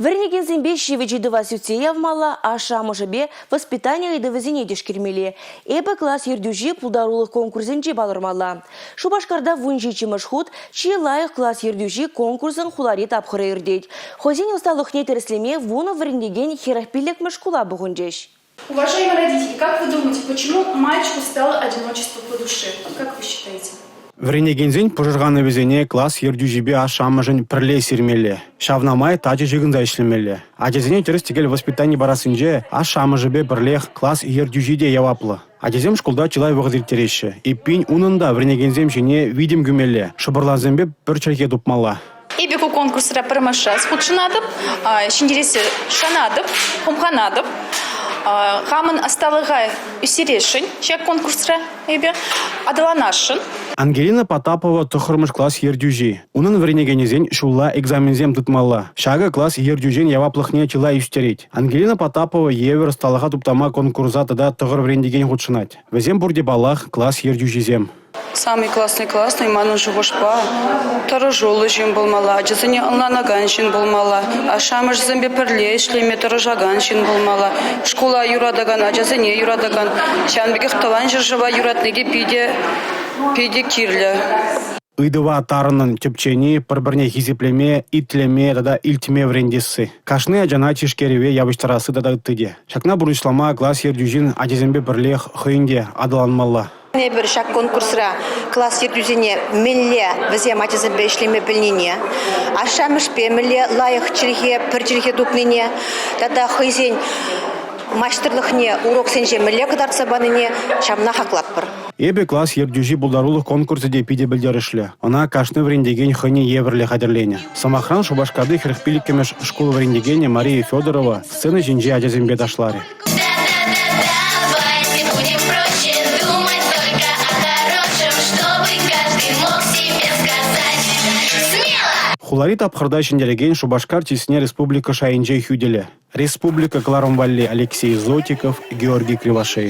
Вӗренекенсемпе ҫивӗч ыйтӑва сӳтсе явмалла, ашшӗ-амӑшӗпе воспитани ыйтӑвӗсене тишкермелле. Эпӗ класс ертӳҫи пултарулӑх конкурсӗнче палӑрмалла. Шупашкарта 17-мӗш хут чи лайӑх класс ертӳҫи конкурсӑн хулари тапхӑрӗ иртет. Хӑйсен ӑсталӑхне тӗрӗслеме вунӑ вӗрентекен 45-мӗш шкула пухӑнчӗҫ. Уважаемые родители, как вы думаете, почему мальчику стало одиночество по душе? Как вы считаете? Вӗренекенсен пӑшӑрханӑвӗсене класс ертӳҫипе ашшӗ-амӑшӗн пӗрле сирмелле, ҫавна май тачӑ ҫыхӑнса ӗҫлемелле. Ачасене тӗрӗс-тӗкел воспитани парассинче ашшӗ-амӑшӗпе пӗрлех класс ертӳҫи те яваплӑ. Ачасем шкулта чылай вӑхӑт ирттереҫҫӗ. Эппин, унӑн та вӗренекенсем ҫине витӗм кӳмелле, шӑпӑрлансемпе пӗр чӗлхе тупмалла. Эпӗ ку конкурсра пӗрремӗш раз хутшӑнатӑп, ҫӗнтерессе шанатӑп, хумханатӑп. Хамӑн ӑсталӑха ӳстересшӗн ҫак конкурсра эпӗ, аталанасшӑн. Ангелина Потапова 9-мӗш класс ертӳҫи. Унӑн вӗренекенӗсен ҫулла экзаменсем тытмалла. Ҫакӑ класс ертӳҫин яваплӑхне чылай ӳстерет. Ангелина Потапова евӗр ӑсталӑха туптама конкурса тата тӑхӑр вӗрентекен хутшӑнать. Вӗсем пурте, паллах, класс ертӳҫисем. Самый классный классный манӑн шухӑшпа тӑрӑшуллӑ ҫын пулмалла, ачасене ӑнланакан ҫын пулмалла, ашшӗ-амӑшӗсемпе пӗрле ӗҫлеме тӑрӑшакан ҫын пулмалла, шкула юратакан, ачасене юратакан, ҫавӑн пекех тӑван ҫӗршыва юратни те питӗ, питӗ кирлӗ. Ыйтӑва тарӑннӑн тӗпчени, пӗр-пӗрне хисеплеме, итлеме тата илтме вӗрентесси, кашни ачана тишкерӗве явӑҫтарасси тата ытти те. Ҫакна пурнӑҫлама класс ертӳҫин ачасемпе пӗрлех хӑйӗн те аталанмалла. Эпир ҫак конкурсра класс ертӳҫине мӗнле вӗсем ачасемпе ӗҫлеме пӗлнине, ашшӗ-амӑшпе мӗнле лайӑх чӗлхе, пӗр чӗлхе тупнине тата хӑйсен маҫтӑрлӑхне уроксенче мӗнле кӑтартса панине ҫавна хаклатпӑр. «Эпӗ класс ертӳҫи» пултарулӑх конкурсӗ те питӗ пӗлтерӗшлӗ. Ӑна кашни вӗрентекен хӑйне евӗрлӗ хатӗрленӗ. Сӑмахран, Шупашкарти 45-мӗш шкул вӗрентекенӗ Мария Федорова сцена ҫинче ачасемпе ташларӗ. Хулари тапхӑрта ҫӗнтерекен Шупашкар чысне республика шайӗнче хӳтӗлӗ. Республика кӑларӑм валли Алексей Зотиков, Георгий Кривошеин.